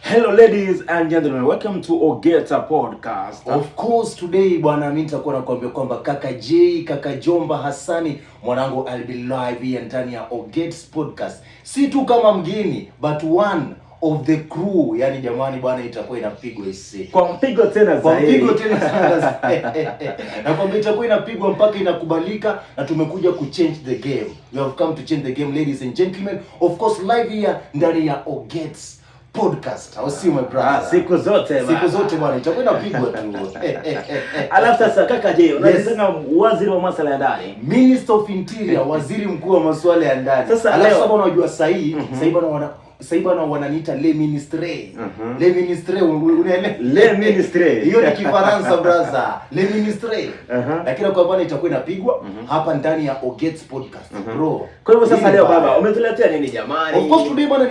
Hello ladies and gentlemen, welcome to Ogeta Podcast. Of course today bwana, mimi nitakuwa nakwambia kwamba kaka J, kaka Jomba Hassani, mwanangu I'll be live here ndani ya Ogeta Podcast. Si tu kama mgeni but one of the crew, yani jamani bwana, itakuwa inapigwa isi. Kwa mpigo tena zaidi. Kwa mpigo tena sana. Na kwamba itakuwa inapigwa mpaka inakubalika, na tumekuja ku change the game. We have come to change the game, ladies and gentlemen. Of course live here ndani ya Ogeta Podcast. Au si my brother? Siku zote bwana itakuwa inapigwa tu. Alafu sasa kaka J, unasema waziri wa masuala ya ndani, Minister of Interior, waziri mkuu wa masuala ya ndani. Sasa alafu sasa unajua sasa bwana wananiita le ministre. Le ministre unaelewa? Le ministre. Hiyo ni Kifaransa brother. Le ministre. Lakini kwa bwana itakuwa inapigwa hapa ndani ya Ogeta Podcast. Bro. Kwa hivyo sasa leo baba, umetuletea nini jamani? Of course today bwana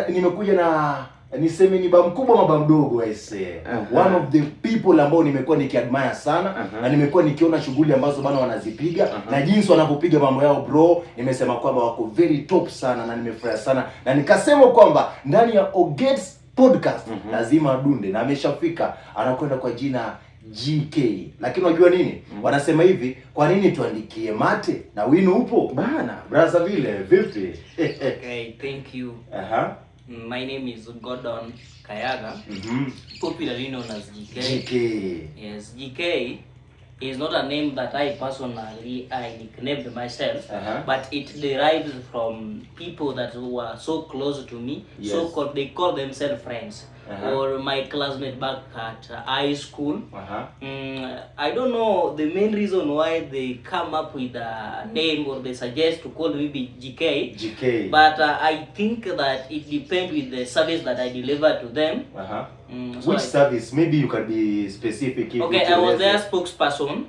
nimekuja na niseme ni baba mkubwa baba mdogo I say. One of the people ambao nimekuwa nikiadmire sana na nimekuwa nikiona shughuli ambazo bana wanazipiga na jinsi wanapopiga mambo yao bro, nimesema kwamba wako very top sana na nimefurahi sana, na nikasema kwamba ndani ya Ogeta Podcast lazima adunde, na ameshafika, anakwenda kwa jina GK. Lakini unajua nini? Wanasema hivi, kwa nini tuandikie mate na wino upo? Bana, brother vile vipi? Okay, thank you. My name is Gordon Kayaga, popularly known as GK. GK. Yes, GK is not a name that I personally nicknamed myself, but it derives from people that were so close to me. Yes. They call themselves friends. Or my classmate back at high school. I don't know the main reason why they come up with a name or they suggest to call me GK. GK. But I think that it depends with the service that I deliver to them. Which service? Maybe you can be specific. Okay, I was their spokesperson.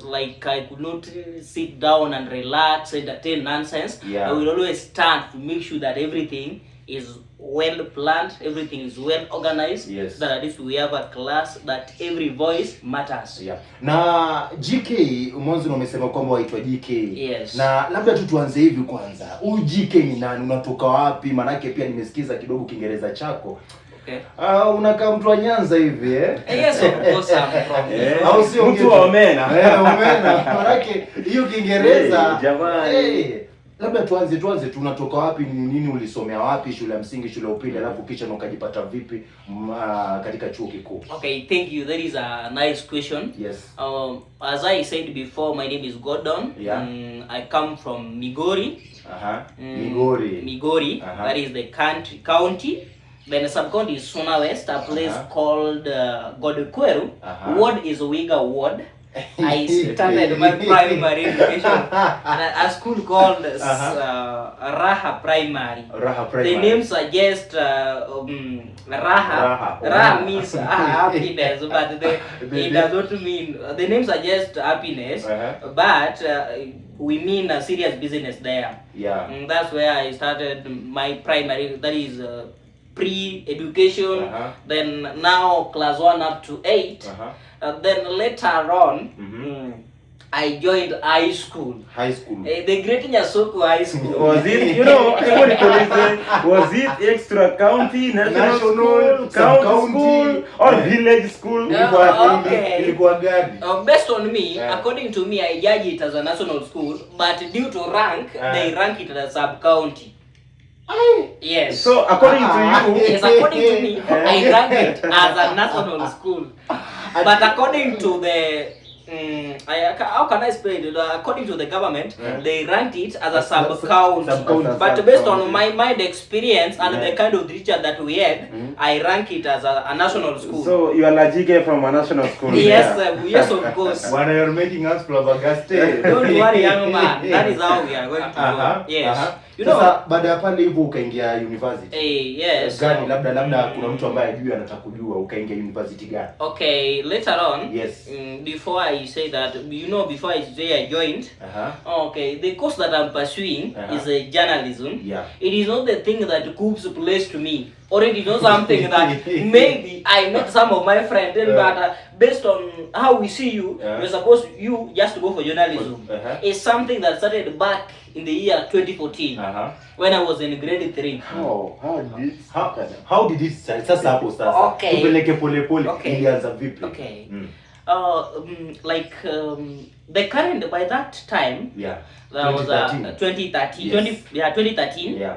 Like I could not sit down and relax and entertain nonsense. Yeah. I will always stand to make sure that everything is well planned, everything is well organized. Yes. That at least we have a class that every voice matters. Yeah. Na GK mwanzo umesema kwamba waitwa GK. Yes. Na labda tu tuanze hivi kwanza. Huyu GK ni nani? Unatoka wapi? Manake pia nimesikiza kidogo Kiingereza chako. Okay. Unakaa mtu wa Nyanza hivi Yes, of course I'm from. Au sio mtu wa Omena? Omena. Manake hiyo Kiingereza. Jamani. Labda tuanze tunatoka wapi, ni nini ulisomea wapi, shule ya msingi, shule ya upili, alafu kisha ukajipata vipi katika chuo kikuu? Okay, thank you. That is a nice question. Yes. As I said before, my name is Gordon. Yeah. I come from Migori. Migori. That is the county. Then the sub-county is Suna West, a place called Godekweru. Ward is Wiga Ward. I started my primary education at a school called Raha Primary. Raha Primary. The name suggests Raha. Raha means happiness, but it does not mean. The name suggests happiness, but we mean a serious business there. Yeah. That's where I started my primary. That is pre-education. Then now class 1 up to 8. Then later on, I joined high school. High school. The Great Nyasoko High School. Was it, was it extra county, national school, county school, or village school? Ilikuwa gani? Based on me, according to me, I judge it as a national school, but due to rank, they rank it as a sub-county. Yes. So according to you, yes, according to me, I rank it as a national school. But according to the how can I explain it? According to the government, they ranked it as a sub-county. But based on my mind experience and the kind of teacher that we had, I rank it as a national school. So you are Lajike from a national school? Yes, yes, of course. When you're making us flabbergasted. Don't worry, young man. That is how we are going to go. Yes. You know, sasa baada ya pale hivyo ukaingia university. Yes. Gani labda kuna mtu ambaye ajui anataka kujua ukaingia university gani? Okay, later on. Yes. Before I say that, before I say I joined. Okay, the course that I'm pursuing is a journalism. Yeah. It is not the thing that Coops placed to me. already know something that maybe I met some of my friends, but based on how we see you, you're supposed you just to go for journalism. It's something that started back in the year 2014 when I was in grade 3. How did it start? Sasa hapo sasa. Okay. Tupeleke pole pole. Okay. Ilianza vipi? Okay. The current by that time, there was 2013. 2013. Yeah.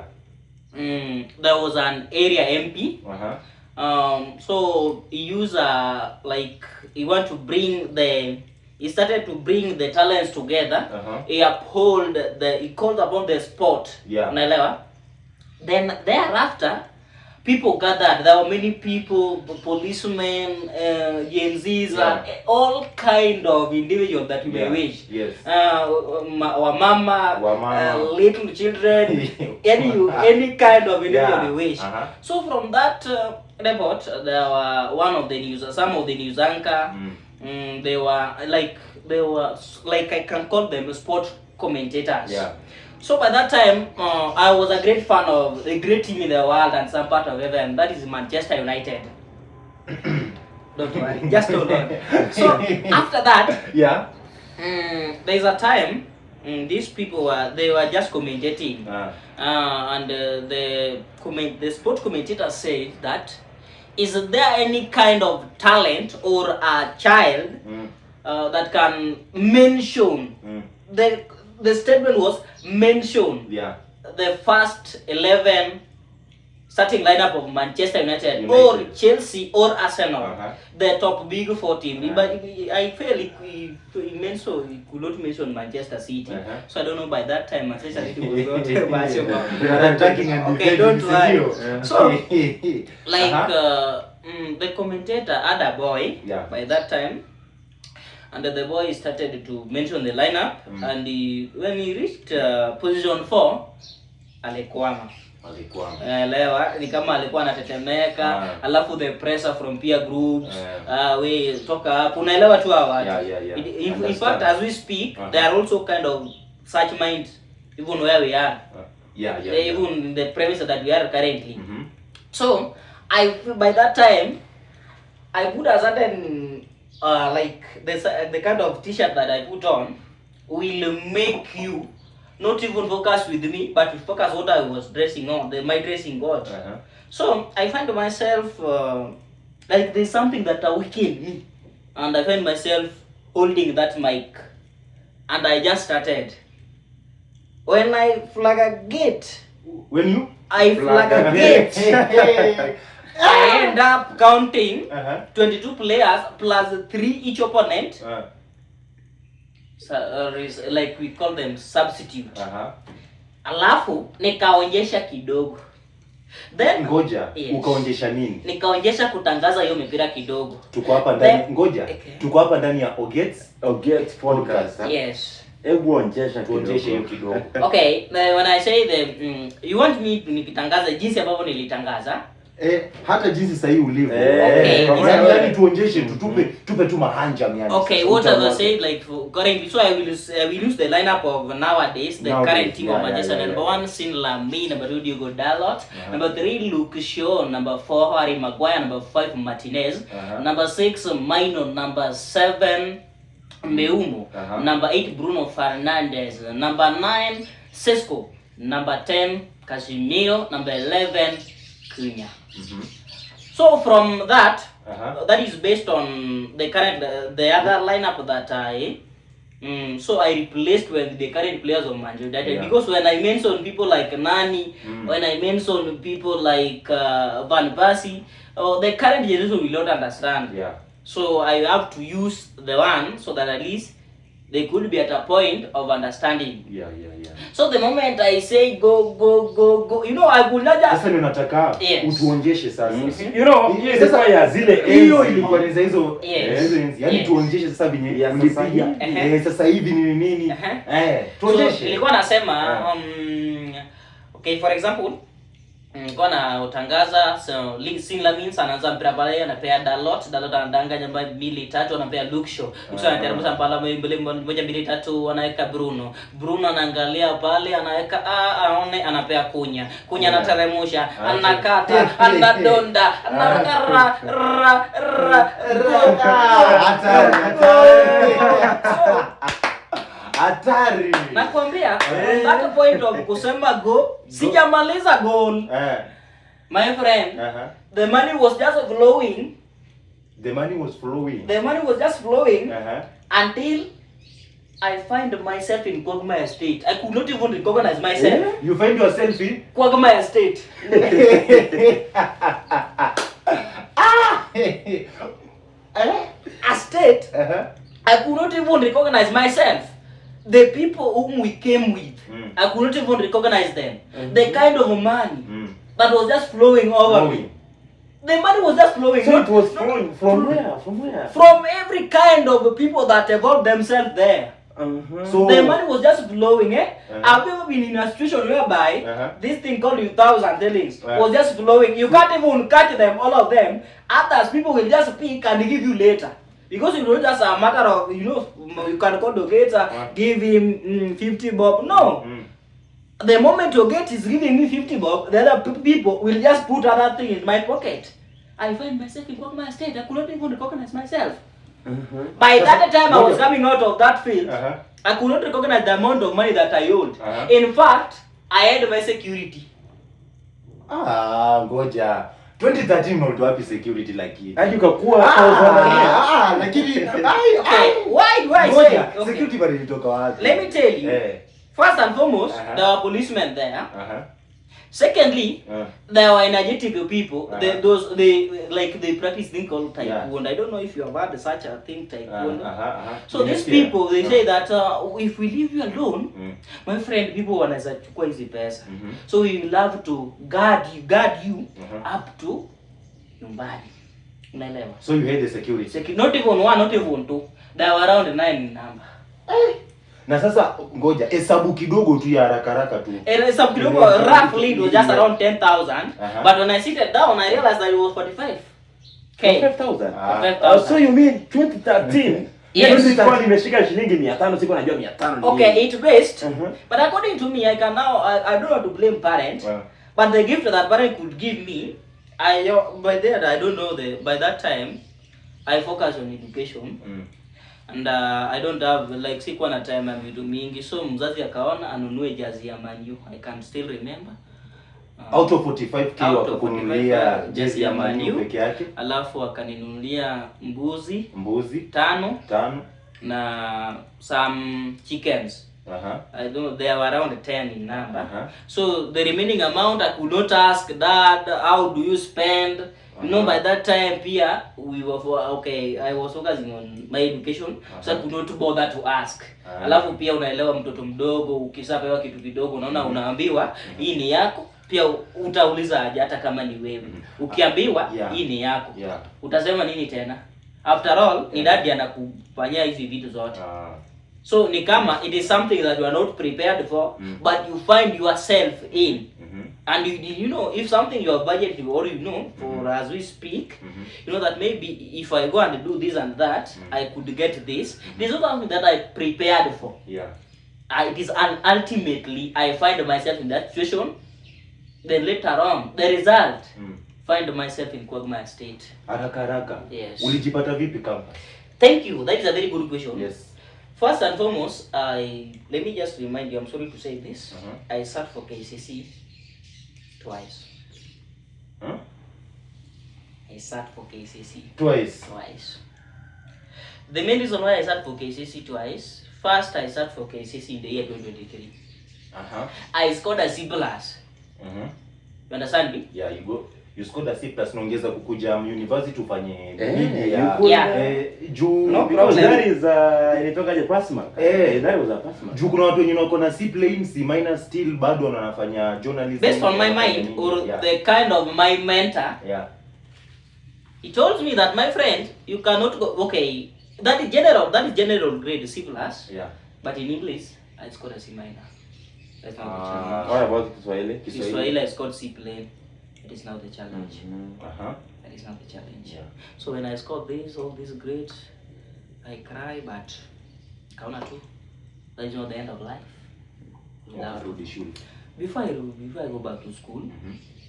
There was an area MP. So he used he started to bring the talents together. He he called upon the sport. Unaelewa? Then thereafter, people gathered. There were many people, policemen, Gen Zs, all kind of individuals that you may wish. Yes. Wamama, little children, any kind of individual you wish. So from that report, there were some of the news anchor. They were like I can call them sport commentators. So by that time, I was a great fan of a great team in the world and some part of heaven. That is Manchester United. Don't worry, just hold on. So after that, there's a time these people were just commentating, and the sport commentator said that, is there any kind of talent or a child that can mention the statement was mention the first 11 starting lineup of Manchester United or Chelsea or Arsenal, the top big 4 team. But I feel he could not mention Manchester City. So I don't know by that time Manchester City was not much about. Okay, don't worry. So like the commentator had a boy by that time. And the boy started to mention the lineup, and when he reached position 4, alikwama. Elewa, ni kama alikuwa anatetemeka, alafu the pressure from peer groups, we toka hapo, unaelewa tu hawa. In fact, as we speak, there are also kind of such mind, even where we are. Even in the premise that we are currently. So, by that time, I put a certain like the kind of t-shirt that I put on will make you not even focus with me, but to focus what I was dressing on, my dressing code. So I find myself like there's something that awakened me, and I find myself holding that mic, and I just started. When I flag a gate, I flag a gate. I end up counting 22 players plus 3 each opponent. So, like we call them substitute. Alafu nikaonyesha kidogo. Then ngoja, ukaonyesha nini? Nikaonyesha kutangaza hiyo mipira kidogo. Tuko hapa ndani, ngoja. Tuko hapa ndani ya Ogets podcast. Yes. Hebu onyesha hiyo kidogo. Okay, when I say you want me to nikitangaza jinsi ambavyo nilitangaza. Hata jinsi sahihi ulivyo. Yani tuonyeshe tupe tu mahanja yani. Okay, what I said like currently, so I will use the lineup of nowadays, the current team of Manchester. Number 1, Sin Lamine. Number 2, Diogo Dalot. Number 3, Luke Shaw. Number 4, Harry Maguire. Number 5, Martinez. Number 6, Maino. Number 7, Meumo. Number 8, Bruno Fernandes. Number 9, Sesko. Number 10, Casemiro. Number 11, Cunha. So from that, that is based on the current, the other lineup that so I replaced with the current players of Manchester United, because when I mention people like Nani, when I mention people like Van Persie, the current generation will not understand. So I have to use the one so that at least they could be at a point of understanding. So the moment I say go, you know, I would not just. Sasa ninataka utuonyeshe sasa. You know, sasa ya zile hiyo ilikuwa ni hizo enzi. Yaani tuonyeshe sasa venye ulipiga. Sasa hivi ni nini? Tuonyeshe. So nilikuwa nasema okay, for example, Kwa na utangaza so Singla means anaanza mpira pale anapea Dalot anadanganya mbaya 2-3 anapea Luke Shaw. Luke anateremsha mpala mbele 1-2-3 anaweka Bruno anaangalia pale anaweka aone anapea Kunya anateremsha anakata anadonda hatari. Nakwambia that point of kusema go sijamaliza goal. My friend, the money was just flowing. The money was flowing. The money was just flowing until I find myself in Kwagmaya State. I could not even recognize myself. You find yourself in Kwagmaya State. A state. I could not even recognize myself. The people whom we came with, I could not even recognize them. The kind of money that was just flowing over me. The money was just flowing. So it was flowing from where? From where? From every kind of people that involved themselves there. So the money was just flowing. I've never been in a situation whereby this thing called 1,000 shillings was just flowing. You can't even cut them, all of them. Others people will just pick and give you later. Because it's not just a matter of, you can call the gator, give him 50 bob. No. The moment your gate is giving me 50 bob, the other people will just put other things in my pocket. I find myself in Kwagmaya State. I could not even recognize myself. By that time I was coming out of that field, I could not recognize the amount of money that I owed. In fact, I had my security. Ngoja. 2013 ndo wapi security lakini. Hadi ukakuwa lakini why do I say security bado ilitoka wapi? Let me tell you. First and foremost, there were policemen there. Secondly, there were energetic people. They practice thing called taekwondo. I don't know if you have heard such a thing, taekwondo. So these people, they say that if we leave you alone, my friend, people wanaweza chukua hizi pesa. So we will have to guard you up to nyumbani. Unaelewa? So you had the security. Not even one, not even two. There were around 9 in number. Na sasa ngoja hesabu kidogo tu ya haraka tu. Hesabu kidogo roughly it was just around 10,000. But when I sit down I realized that it was 45. 5,000. So you mean 2013? Yes. Nilikuwa nimeshika shilingi 500, sikuwa najua 500. Okay, it's based. But according to me, I can now I don't want to blame parents. But the gift that parent could give me, I don't know by that time I focus on education. And I don't have sikuwa na time ya vitu mingi, so mzazi akaona anunue jazi ya Man U. I can still remember. Out of 45k wakakununulia jezi ya Man U peke yake. Alafu akaninunulia mbuzi 5 na some chickens. I don't know, they were around 10 in number. So the remaining amount I could not ask dad, how do you spend? By that time pia we were I was focusing on my education, so I could not bother to ask. Alafu pia unaelewa mtoto mdogo ukisapewa kitu kidogo unaambiwa hii ni yako, pia utauliza aje hata kama ni wewe. Ukiambiwa hii ni yako, utasema nini tena? After all, ni dad anakufanyia hizi vitu zote. So ni kama it is something that you are not prepared for, but you find yourself in. And if something you are budgeting or for as we speak, that maybe if I go and do this and that, I could get this. This is not something that I prepared for. It is ultimately I find myself in that situation. Then later on, the result, find myself in Kwagmaya State. Haraka. Yes. Ulijipata vipi kama? Thank you. That is a very good question. Yes. First and foremost, let me just remind you, I'm sorry to say this. I sat for KCC twice. I sat for KCC Twice. The main reason why I sat for KCC twice, first I sat for KCC in the year 2023. I scored a C+. You understand me? Yeah, you scored a C+, naongeza kukuja university ufanye juu no problem. That is ilitokaje plasma. That was a plasma. Juu kuna watu wenye wako na C plain, C minor still bado wanafanya journalism. Based on my mind or the kind of my mentor. He told me that, my friend, you cannot go. Okay, that is general grade C+. But in English, I scored a C minor. That's not what about Kiswahili? Kiswahili I scored C plain. it is now the challenge. That is not the challenge. Yeah. So when I scored all these grades, I cry, but kaona tu, that is not the end of life. Before I go back to school,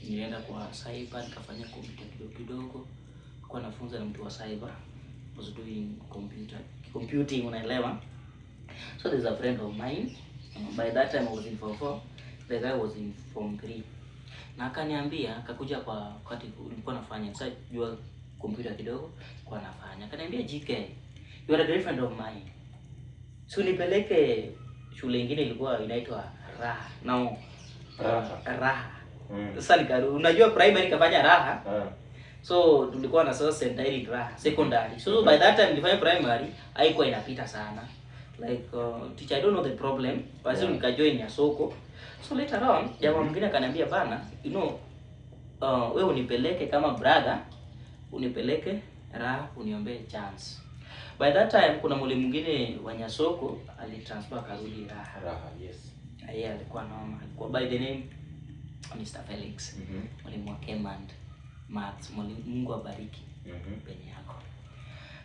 nilienda kwa cyber nikafanya computer kidogo. Kwa nafunza na mtu wa cyber, was doing computing, unaelewa. So there's a friend of mine, by that time I was in form 4, the guy was in form 3. Na akaniambia, akakuja kwa wakati nilikuwa nafanya, sasa jua computer kidogo kwa nafanya. Akaniambia, GK, you are a great friend of mine. So nipeleke shule nyingine ilikuwa inaitwa Raha. Raha. Sasa unajua primary kafanya Raha. So tulikuwa na sasa secondary Raha, secondary. So by that time nilifanya primary haikuwa inapita sana. Like teacher, I don't know the problem. Basi nikajoin ya soko. So later on, jamaa mwingine akaniambia bana, you know, wewe unipeleke kama brother, unipeleke Raha, uniombe chance. By that time kuna mwalimu mwingine wa Nyasoko alitransfer karudi Raha. Yes. Yeye alikuwa noma. Kwa by the name Mr. Felix. Mwalimu wa Kemand Maths, mwalimu, Mungu abariki penye yako.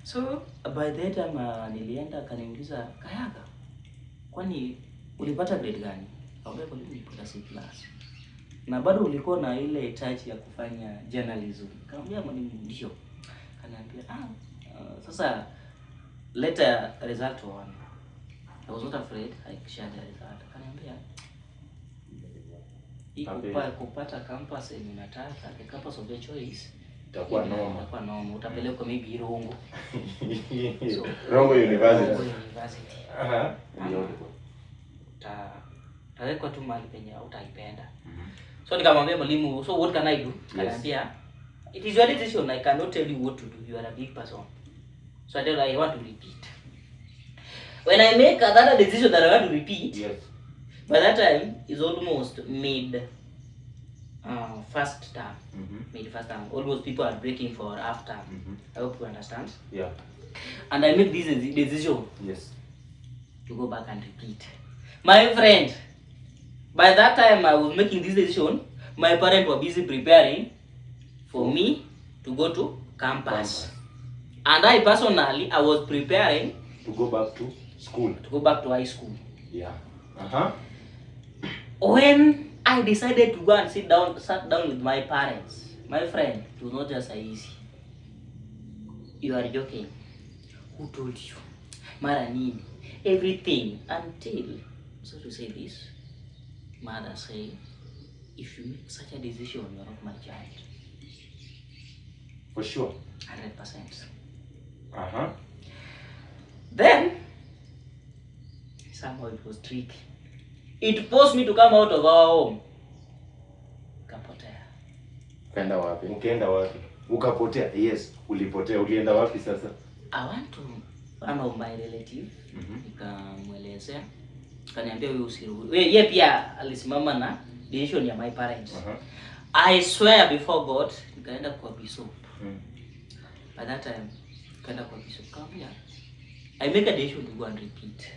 So by that time nilienda akaniuliza, Kayaga, kwani ulipata grade gani? Kaambia nilipata C+. Na bado ulikuwa na ile touch ya kufanya journalism. Kaambia mwalimu ndio. Kaniambia sasa later result one. I was not afraid. I shared the result. Kaniambia kupata campus yenye nataka, the campus of the choice, itakuwa noma. Utapelekwa maybe Rongo. So, Rongo University. Tawekwa tu mahali penye utaipenda. So nikamwambia mwalimu, so what can I do? Kaniambia, it is your decision. I cannot tell you what to do. You are a big person. So I tell her I want to repeat. When I make another decision that I want to repeat, by that time is almost mid first term. Mid first term. Almost people are breaking for half term. I hope you understand. Yeah. And I make this decision. Yes. To go back and repeat. My friend, by that time I was making this decision, my parents were busy preparing for me to go to campus. And I personally, I was preparing to go back to school. To go back to high school. Yeah. When I decided to go and sat down with my parents, my friend, it was not just easy. You are joking. Who told you? Mara nini? Everything until, so to say this, mother say, if you make such a decision, you are not my child. For sure. 100%. Then, somehow it was tricky. It forced me to come out of our home. Kapotea. Ukaenda wapi? Ukaenda wapi? Ukapotea. Yes, ulipotea. Ulienda wapi sasa? I went to one of my relatives. Nikamwelezea. Kaniambia wewe usirudi. Yeye pia alisimama na decision ya my parents. I swear before God, nikaenda kwa bishop. By that time, nikaenda kwa bishop. Kaambia, I make a decision to go and repeat.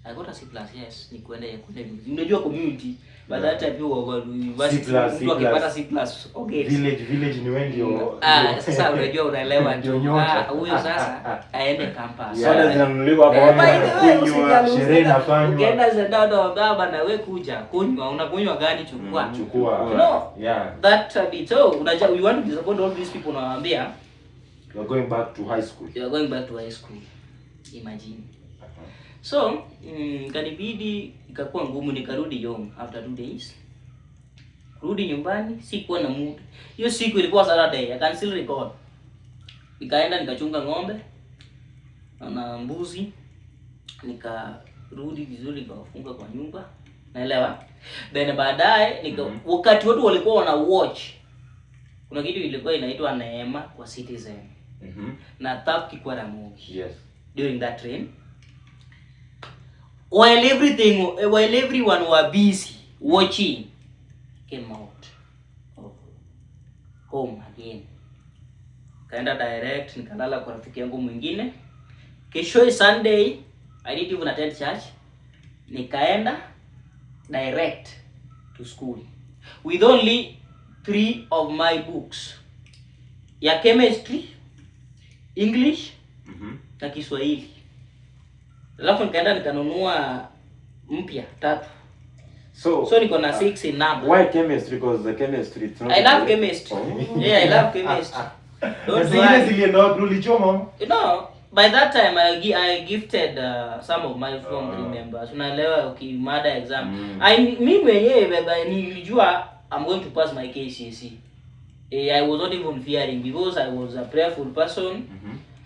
I got a C+, yes, ni kuenda ya kuenda. Unajua community, by that time you were university, mtu akipata C+, okay. Village ni wewe ndio. Sasa unajua unaelewa ndio. Huyo sasa aende campus. Soda zinanunuliwa hapo watu kunywa, sherehe inafanywa. Ukienda Zendado baba na wewe kuja kunywa, unakunywa gani chukua. No. Yeah. That bit. So unajua we want to disappoint all these people, nawaambia you are going back to high school. You are going back to high school. Imagine. So, kanibidi ikakuwa ngumu, nikarudi home after 2 days. Rudi nyumbani, sikuwa na mood. Hiyo siku ilikuwa Saturday, I can still recall. Nikaenda nikachunga ng'ombe na mbuzi. Nikarudi vizuri nikawafunga kwa nyumba. Naelewa. Then baadaye wakati watu walikuwa wana watch. Kuna kitu ilikuwa inaitwa Neema kwa Citizen. Na tap kikuwa na movie. Yes. During that train. While everyone were busy watching, came out of home again. Kaenda direct, nikalala kwa rafiki yangu mwingine. Kesho Sunday, I didn't even attend church. Nikaenda direct to school with only 3 of my books. Ya chemistry, English, na Kiswahili. Alafu nikaenda nikanunua mpya 3. So niko na 6 in number. Why chemistry? Because the chemistry it's not I love chemistry. Yeah, I love chemistry. Don't You know, by that time I gifted some of my family members. Unaelewa ukimada exam. Mimi mwenyewe nilijua I'm going to pass my KCSE. I was not even fearing because I was a prayerful person.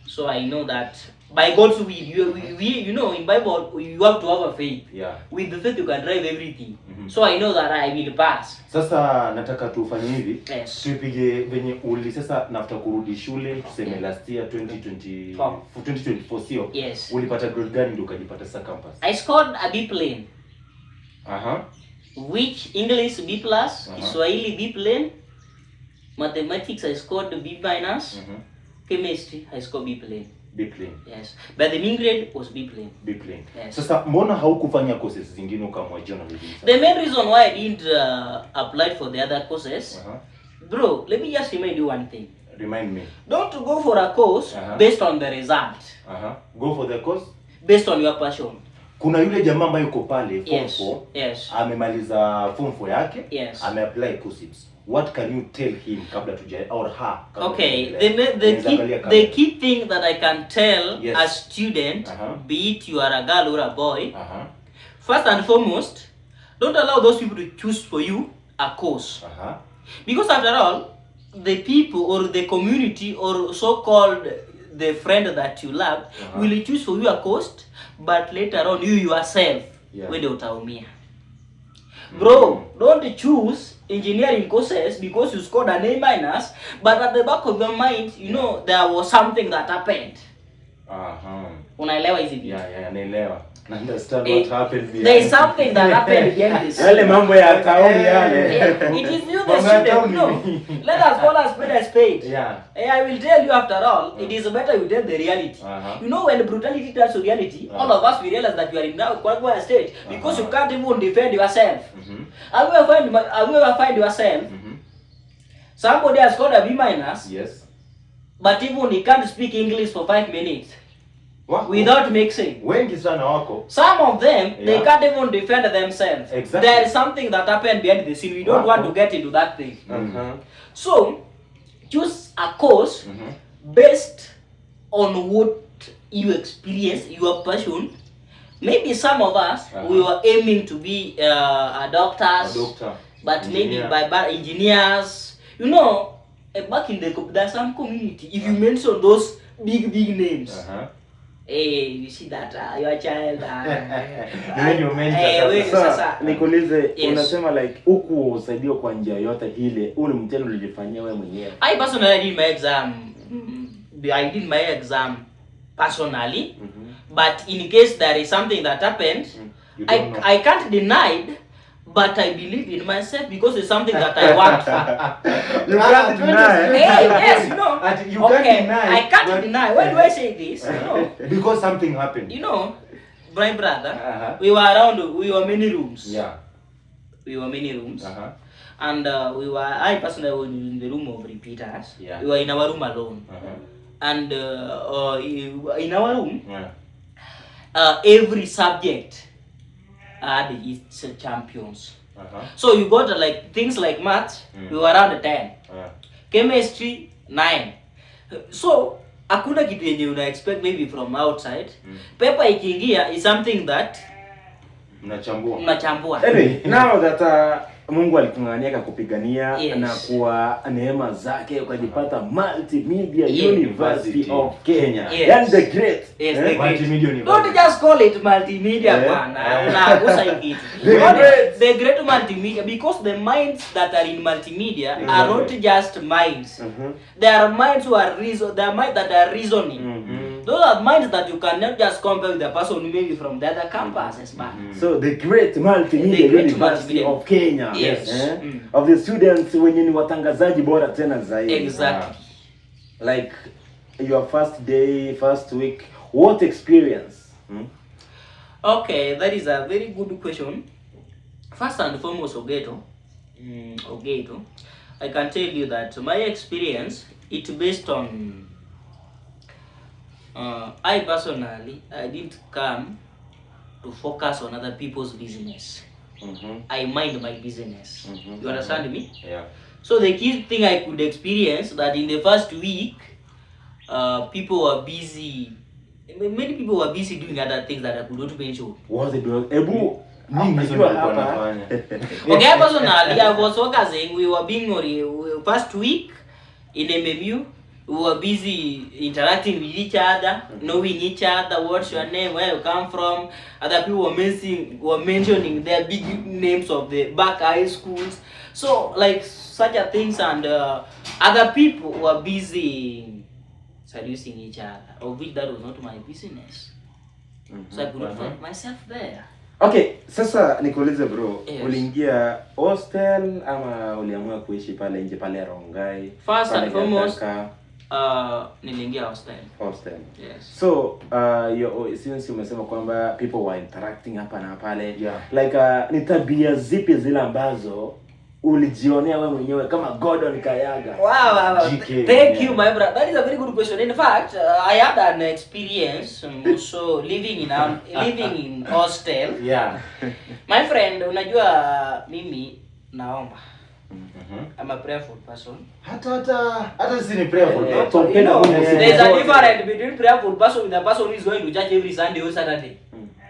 So I know that by God's will, you know, in Bible you have to have a faith. Yeah. With the faith you can drive everything. So I know that I will pass. Sasa nataka tufanye hivi. Yes. Tupige venye sasa nafuta kurudi shule tuseme last year 2024 sio? Yes. Ulipata grade gani ndio ukajipata sasa campus? I scored a B plane. Which English B+, Swahili B plane, mathematics I scored B-. Chemistry I scored B plane. B plane. Yes. But the mean grade was B plane. B plane. Yes. Sasa mbona haukufanya courses zingine ukamwa journalism? The main reason why I didn't apply for the other courses, bro, let me just remind you one thing. Remind me. Don't go for a course based on the result. Go for the course based on your passion. Kuna yule jamaa ambaye yuko pale form 4. Yes. Amemaliza form 4 yake. Yes. Ameapply courses. What can you tell him kabla tuja or her? Okay, the key thing that I can tell a student, be it you are a girl or a boy, first and foremost, don't allow those people to choose for you a course. Because after all, the people or the community or so-called the friend that you love will choose for you a course, but later on you yourself will utaumia. Bro, don't choose engineering courses because you scored an A-, but at the back of your mind, you know, there was something that happened. Unaelewa hizi vitu? Yeah, naelewa. Understand what happened behind. There is something that happened behind this. Yale mambo ya taoni yale. It is you the student, no. Let us call a spade a spade. Yeah. I will tell you after all, it is better you tell the reality. You know, when brutality turns to reality, all of us we realize that you are in now quite state because you can't even defend yourself. Have you ever find yourself? Somebody has scored a B-. Yes. But even he can't speak English for 5 minutes. Without mixing. Wengi sana wako. Some of them, they can't even defend themselves. Exactly. There is something that happened behind the scene. We don't want to get into that thing. So, choose a course based on what you experience, your passion. Maybe some of us, we were aiming to be doctors, but maybe by engineers. You know, back in there's some community, if you mention those big names, hey, you see that your child. Sasa nikuulize, unasema like huku usaidiwa kwa njia yote ile, ule mtendo ulijifanyia wewe mwenyewe? I personally did my exam. I did my exam personally, but in case there is something that happened, I can't deny it. But I believe in myself because it's something that I want for. You can't deny. Yes, you know. You can't deny. I can't deny. Why do I say this? You know. Because something happened. You know, my brother, we were many rooms. Yeah. We were many rooms. And I personally was in the room of repeaters. Yeah. We were in our room alone. And in our room, every subject had its champions. So you got like things like maths, we were around 10. Chemistry 9. So hakuna kitu yenye una expect maybe from outside. Paper ikiingia is something that mnachambua. Anyway, now that Mungu alikung'ang'ania kupigania na kwa neema zake ukajipata Multimedia University of Kenya. And the great. Multimedia University. Don't just call it multimedia bwana. Unagusa hiki. The great multimedia, because the minds that are in multimedia are not just minds. There are minds who are there are minds that are reasoning. Those are minds that you cannot just compare with the person maybe from the other campuses, man. So the great Multimedia University of Kenya. Yes. Of the students wenye ni watangazaji bora tena zaidi. Exactly. Like your first day, first week, what experience? Okay, that is a very good question. First and foremost, Ogeto. I can tell you that my experience, it's based on I personally, I didn't come to focus on other people's business. I mind my business. You understand me? Yeah. So the key thing I could experience that in the first week, people were busy. Many people were busy doing other things that I could not mention. Was it Ebu? Okay, personally, I was focusing. We were being first week in MMU. We were busy interacting with each other, knowing each other. What's your name? Where you come from? Other people were mentioning their big names of the back high schools. So like such a things, and other people were busy seducing each other, of which that was not my business. So I could not find myself there. Okay, sasa nikuulize bro, Yes. uliingia hostel ama uliamua kuishi pale nje pale Rongai? First pale and foremost, Gataka? niliingia hostel. Hostel. Yes. So, since umesema kwamba people were interacting hapa na pale, Yeah. like ni tabia zipi zile ambazo ulijionea wewe mwenyewe kama Gordon Kayaga? Wow. GK, Thank you, my brother. That is a very good question. In fact, I had an experience so living in hostel. Yeah. My friend, unajua mimi naomba. I'm a prayerful person. Hata si ni prayerful. You know, there's a difference between prayerful person and the person who is going to church every Sunday or Saturday.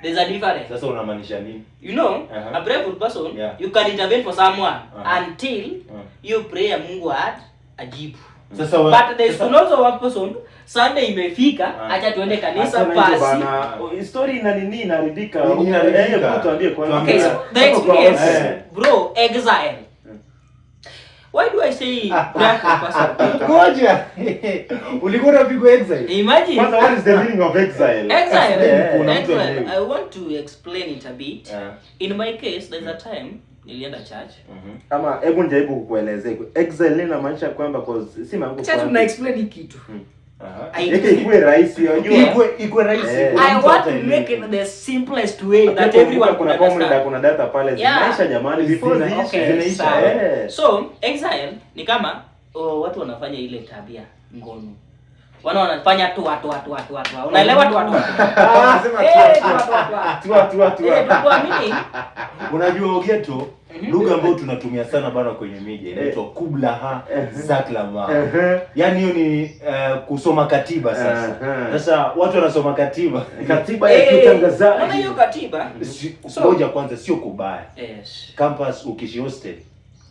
There's a difference. Sasa unamaanisha nini? You know, a prayerful person, Yeah. you can intervene for someone until you pray Mungu ajibu. Sasa But there's also one person, Sunday imefika, acha tuende kanisa pasi. Story ina nini inaridika? Inaridika. Tuambie kwanza. Okay, so the experience, bro, exile. Why do I say prayerful person? Ngoja. Ulikuwa unapigwa exile. Imagine. Kwanza, what is the meaning of exile? Exile. I want to explain it a bit. In my case, there's a time nilienda church. Ama hebu njaribu kukuelezea. Exile inamaanisha kwamba si mangu Acha tuna explain hii kitu. Yeke ikuwe rahisi, unajua. Ikuwe rahisi. I want to make it the simplest way that everyone can understand. Kuna data pale zinaisha jamani before zinaisha. So, exile ni kama watu wanafanya ile tabia ngono. Wanafanya tu watu. Unaelewa tu watu. Meaning, unajua Ogeto, lugha ambayo tunatumia sana bana kwenye media inaitwa kublaha zaklama. Yaani hiyo ni kusoma katiba sasa. Sasa watu wanasoma katiba ya kitangazaji. Unaona hiyo katiba? Ngoja kwanza, sio kubaya. Yes. Campus ukishi hostel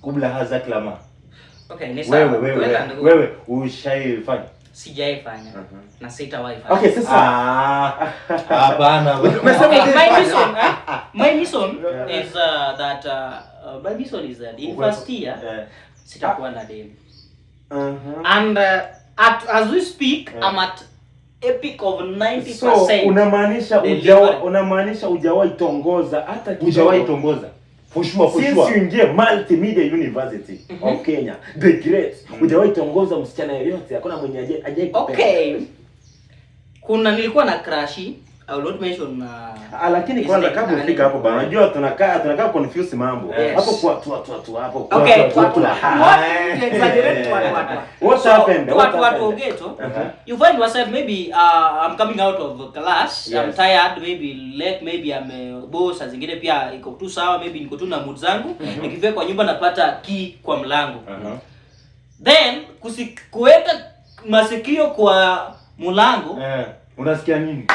kublaha zaklama. Okay, ni sawa. Wewe ushaifanya? Sijaifanya na sitawahi fanya. Okay, sasa hapana. My mission is that my mission is that in first year sitakuwa na dem. And as we speak, I'm at epic of 90%. So unamaanisha hujawahi tongoza hata kidogo. Hujawahi tongoza. For sure. Since you ingie Multimedia University of Kenya, the great, hujawahi tongoza msichana yoyote, hakuna mwenye ajai kupenda. Okay. Nilikuwa na crush, I will not mention lakini kwanza kabla ufika hapo bana, unajua tunakaa confuse mambo. Hapo kwa tu hapo. Okay, exaggerate what happened? What Ogeto? You find yourself maybe I'm coming out of class, I'm tired, maybe I'm boss, zingine pia iko tu sawa, maybe niko tu na mood zangu, nikifika kwa nyumba napata key kwa mlango. Then kuweka masikio kwa mlango, unasikia nini?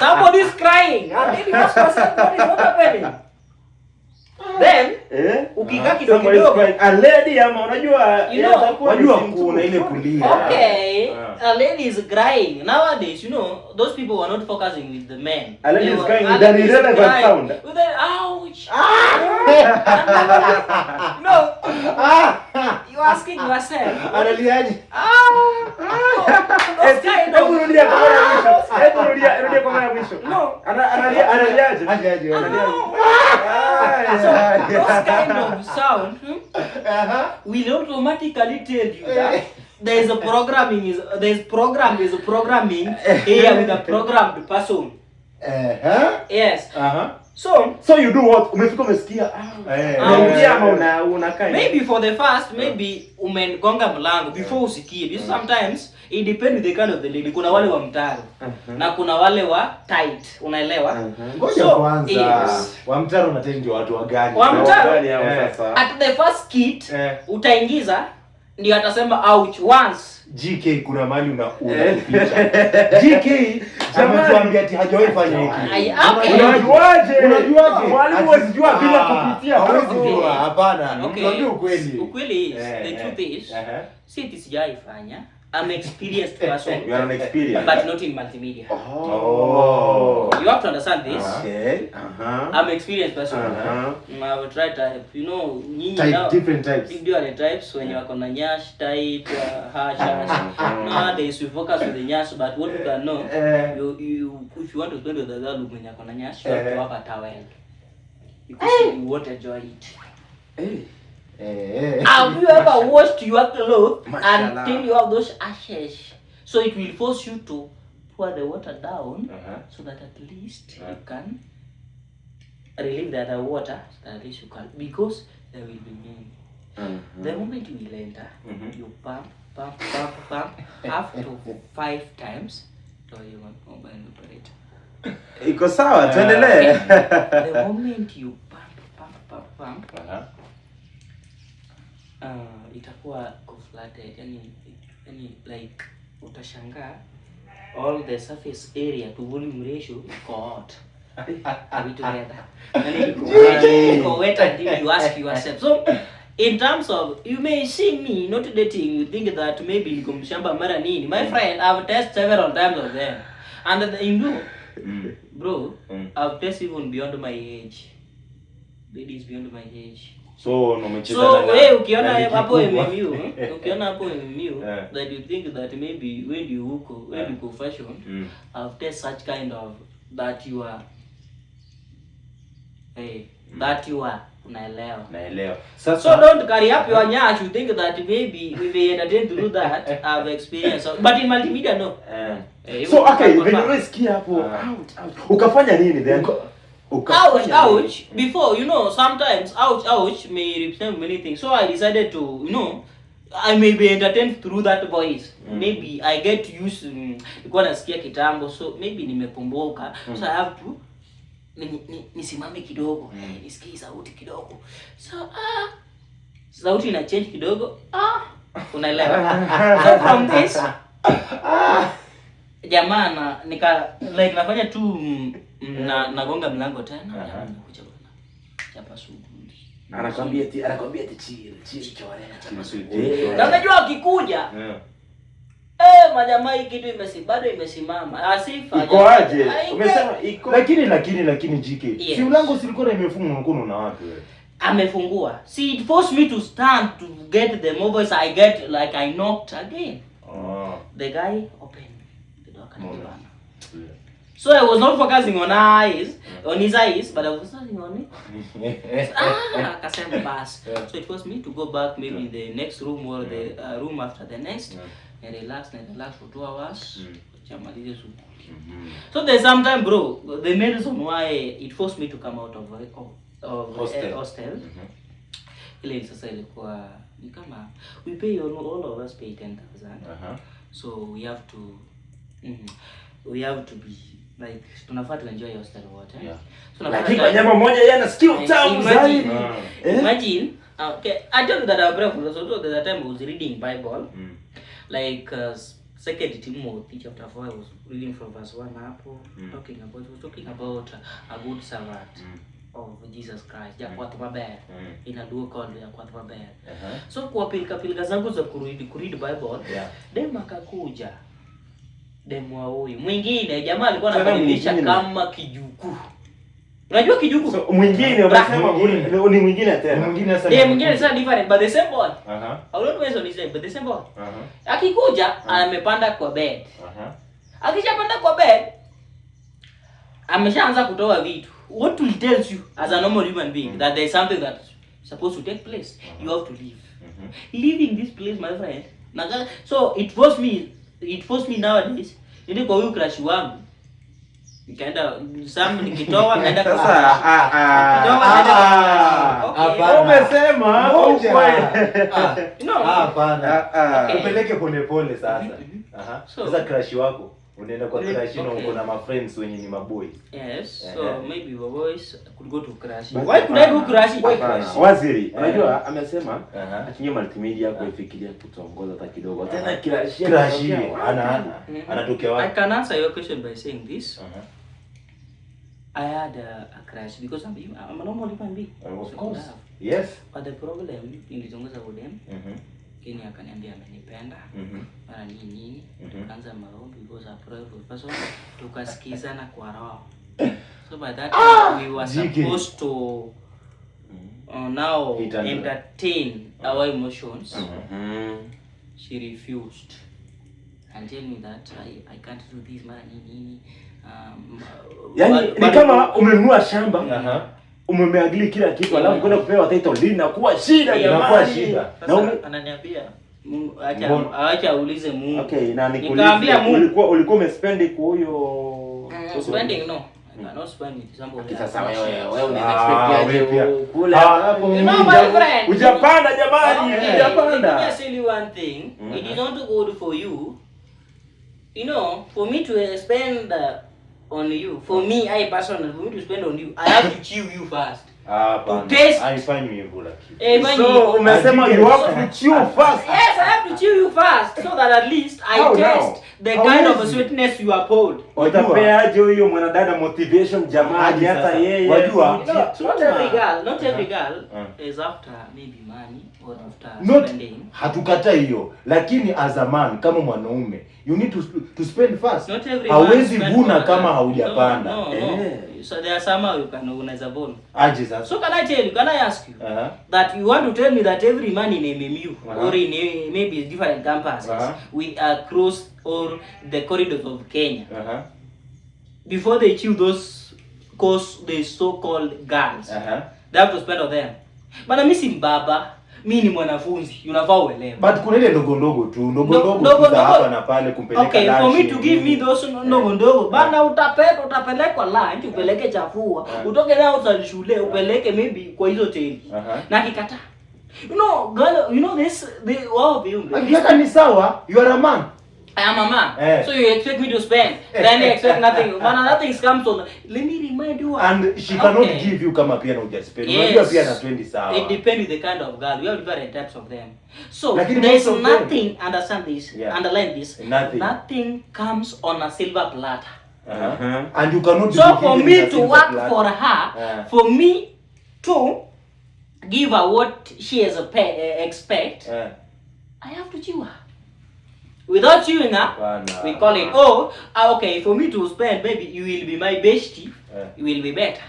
Somebody is crying. And then you ask yourself, what is happening? Then, ukikaa kidogo, a lady ama unajua kuna ile kulia. Okay, a lady is crying. Nowadays, those people were not focusing with the men. A lady is crying with an irrelevant sound. With an ouch. No. You asking yourself. Analiaje? Rudia kwa mara mwisho. No. Analiaje? Those kind of sound will automatically tell you that there's programming here with a programmed person. Yes. So you do what? Umefika umesikia ama unakaa. Maybe for the first, maybe umegonga mlango before usikie. Because sometimes it depends the kind of the lady. Kuna wale wa mtaro na kuna wale wa tight. Unaelewa? Ngoja kwanza. Wa mtaro unatendi watu wa gani? Wa mtaro sasa. At the first kit utaingiza ndio atasema ouch once. GK kuna mali unapicha. GK jamani ati hajawahi fanya hiki. Unajuaje? Mwalimu wasijua bila kupitia. Hawezi kujua. Hapana. Ndio ukweli. Ukweli is the truth is. Si eti sijaifanya. I'm experienced person. You are an experienced. But not in multimedia. Oh. You have to understand this. Okay. I'm experienced person. I've tried type. You know, different types. Different types when you are on nyash type, hash. Nowadays we focus on the nyash, but what you can know, you if you want to spend with the girl when you are on nyash, you have to have a towel. Because you won't enjoy it. Have you ever washed your clothes until you have those ashes? So it will force you to pour the water down so that at least you can relieve the other water, so that at least you can, because there will be men. The moment you will enter, you pump up to 5 times. So you want mobile operator. Iko sawa, tuendelee. The moment you pump, itakuwa kuflate, yani like utashangaa all the surface area to volume ratio iko hot. Are we together? Iko wet until you ask yourself. So in terms of, you may see me not dating, you think that maybe niko mshamba mara nini. My friend, I've tested several times of them, and you know, bro, I've tested even beyond my age. Ladies beyond my age. So umecheza na ukiona hapo MMU that you think that maybe when you go fashion after such kind of that you are unaelewa. So don't carry up your nyash. You think that maybe we may entertain to do that. I've experienced, but in multimedia no. So okay, when you reskia hapo ukafanya nini then? Ouch. Before, you know, sometimes ouch may represent many things. So I decided to, you know, I may be entertained through that voice. Maybe I get used to nilikuwa nasikia kitambo, so maybe nimepomboka. So I have to nisimame kidogo, nisikie sauti kidogo. So sauti ina change kidogo. Unaelewa? So from this jamaa nafanya tu nagonga mlango tena, nakuja bwana. Chapa shughuli. Anakwambia ati chill chore. Na unajua akikuja majamaa hii kitu bado imesimama. Asifa. Iko aje? Umesema iko. Lakini GK. Si mlango silikuwa imefungwa mkono na watu wewe. Amefungua. See, it forced me to stand to get the mobiles. I get like I knocked again. The guy opened the door kanibana. So I was not focusing on his eyes, but I was focusing on it. Kasema bas. So it forced me to go back maybe in the next room or the room after the next and relax for 2 hours. So there's sometime, bro, the main reason why it forced me to come out of hostel. Ile sasa ilikuwa ni kama we pay all of us pay 10,000. So we have to be like tunafaa to enjoy hostel water. So lakini kwa nyama moja yeye anasikia utamu zaidi. Imagine, okay, I told you that I prayed for, so the time I was reading Bible, like 2 Timothy chapter 4, I was reading from verse 1 hapo, talking about a good servant of Jesus Christ, Jakwat Mabel, in a duo called Jakwat Mabel. So kwa pilika zangu za kuread Bible, dem akakuja. Demu huyu mwingine jamaa alikuwa anabadilisha kama kijuku. Unajua kijuku? So mwingine unasema ni mwingine tena. Mwingine sasa different but the same boy. I don't know his name but the same boy. Akikuja amepanda kwa bed. Akishapanda kwa bed ameshaanza kutoa vitu. What will tells you as a normal human being that there is something that supposed to take place. You have to leave. Leaving this place, my friend. So it forced me nowadays. Ndio kwa huyu crush wangu. Nikaenda Sam nikitoa naenda kwa Sasa Hapana. umesema Moja. no. Hapana. Upeleke pole pole sasa. So- Sasa crush wako unaenda kwa Okay. crush na uko na ma friends wenye ni maboys. Yes, so maybe the boys could go to crash. But Why could I go crash? Why Hapana. crash? Waziri, unajua amesema Aha. akinye multimedia kuifikiria kutongoza hata kidogo. Tena crash. Crush anatokea I wapi? can answer your question by saying this. Aha. I had a crash because I'm a normal human being. Of So course. love. Yes. But the problem nilitongoza with them. Mhm. Kini akaniambia amenipenda. Mara nini? Tukaanza maombi because a prayerful person. Tukasikizana kwa roho. So by that time we were supposed to now entertain our emotions. She refused and tell me that I can't do this mara nini. Yaani ni kama umenunua shamba. Umemeagili kila kitu alafu kwenda kupewa title deed na kuwa shida Inakuwa shida. Na ananiambia Mungu acha aulize Mungu. Okay, na nikaambia Mungu ulikuwa umespend kwa huyo spending no. I cannot spend with somebody. Sasa wewe unaexpect kula hapo friend. Ujapanda jamani, ujapanda. Let me tell you one thing. It is not good for you. You know, for me to spend on you, for me, I personally, for me to spend on you, I have to chew you first. To taste. Haifanyi hivyo lakini. So umesema you have to chew first. Yes, I have to chew you first so that at least I taste the kind of sweetness you are poured. Utapeaje huyo mwanadada motivation jamani hata yeye. Wajua. Not every girl is after maybe money or after spending. Hatukatai hiyo, lakini as a man kama mwanaume you need to spend first. Hawezi vuna kama haujapanda. No. So there are some you can unaweza bona. Aje sasa. So can I ask you that you want to tell me that every man in MMU or in maybe different campuses we across or the corridors of Kenya before they choose those the so-called girls they have to spend on them. But mimi si mbaba, mimi ni mwanafunzi, unafaa uelewe. But kuna ile ndogo ndogo tu za hapa na pale kumpeleka lunch. Okay, for me to give me those ndogo bana utapelekwa lunch, upeleke chafua, utoke leo shule upeleke maybe kwa hizo hoteli. Na kikata. You know, girl, you know this Akikata ni sawa, you are a man. I am a man. So you expect me to spend. Then you expect nothing. Man, nothing comes on. Let me remind you. And she cannot give you kama pia na hujaspend. Unajua pia na 20 sawa. It depends with the kind of girl. We have different types of them. So there is nothing, understand this, underline this. Nothing comes on a silver platter. And you cannot. So for me to work for her, for me to give her what she has expect, I have to chew her. Without chewing her, we call it, okay, for me to spend, maybe you will be my bestie, you will be better.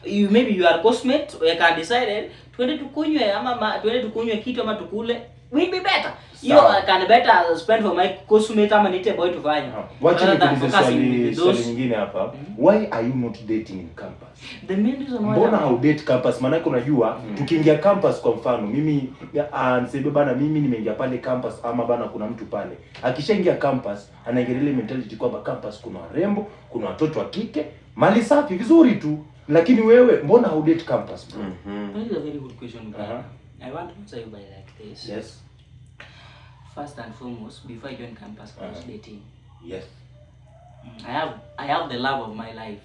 Maybe you are cosmate, we can decide, twende tukunywe kitu ama tukule, will be better. You can better spend for my cosmate ama nite boy tufanye. Wacha nikuulize swali nyingine hapa. Why are you not dating in campus? The main reason why. Mbona haudate campus? Maana unajua tukiingia campus kwa mfano mimi nisebe bana mimi nimeingia pale campus ama bana kuna mtu pale. Akishaingia campus anaingia ile mentality kwamba campus kuna warembo, kuna watoto wa kike, mali safi vizuri tu. Lakini wewe mbona haudate campus bro? That is a very good question. I want to answer you by like this. Yes. First and foremost, before I join campus, I was dating. Yes. I have the love of my life.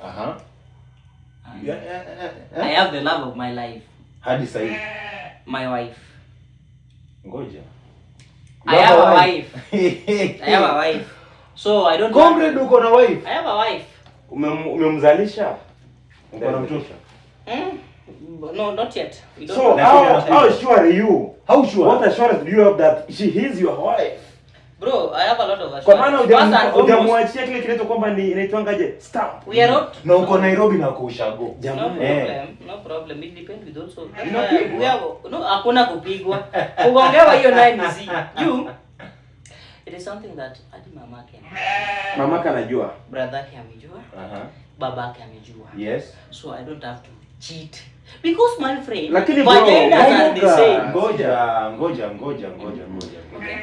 I have the love of my life. Hadi sahi. My wife. Ngoja. I have a wife. I have a wife. So I don't. Comrade uko na wife? I have a wife. Umemzalisha? Uko na mtoto? No, not yet. So how sure are you? How sure? What assurance do you have that she is your wife? Bro, I have a lot of assurance. Kwa maana hujamwachia kile kinaitwa kwamba ni inaitwangaje? Stamp. We are not. Na uko Nairobi na uko Ushago. No problem. It depends with also. Hakuna kupigwa. Kugongewa hiyo naye ni zi. It is something that hadi mamake anajua. Brother yake amejua. Babake amejua. Yes. So I don't have to cheat. Because my friend, lakini bro, ngoja.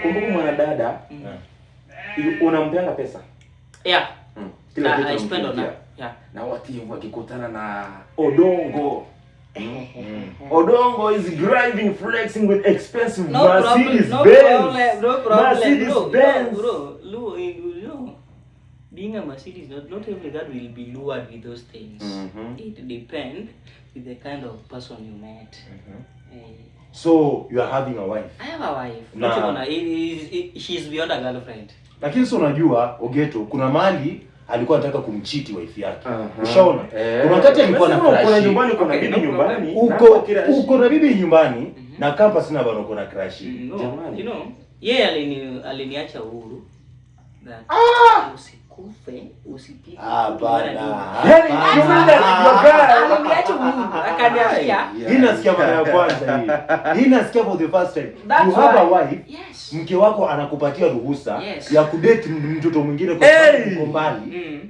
Kumbuka mwanadada unampeanga pesa. Yeah. Kila kitu I spend on her. Yeah. Na what if wakikutana na Odongo? Odongo is driving, flexing with expensive Mercedes Benz. No problem. Mercedes Benz. Bro, being a Mercedes, not every guy will be lured with those things. It depends with the kind of person you met. So you are having a wife? I have a wife. Nah. She's beyond a girlfriend. Lakini sio, unajua Ogeto, kuna mali alikuwa anataka kumcheat wife yake. Ushaona? Kuna wakati alikuwa na crush. Kuna nyumbani, kuna bibi nyumbani. Uko na bibi nyumbani na campus na bado kuna crush. Jamani. You know, yeye aliniacha uhuru. Usikufe, usipike. Bana. Yaani aliniacha uhuru. Akaniambia, hii nasikia mara ya kwanza hii. Hii nasikia for the first time. That's You have a wife. Yes. Mke wako anakupatia ruhusa ya kudate mtoto mwingine kwa sababu uko mbali.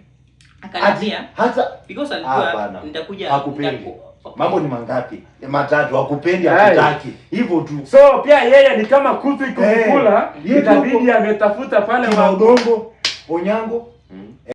Akaniambia hata because alikuwa nitakuja hakupendi. Mambo ni mangapi? Matatu, hakupendi, hakutaki. Hivyo tu. So pia yeye ni kama kuku ikikula, itabidi ametafuta pale Odongo, Onyango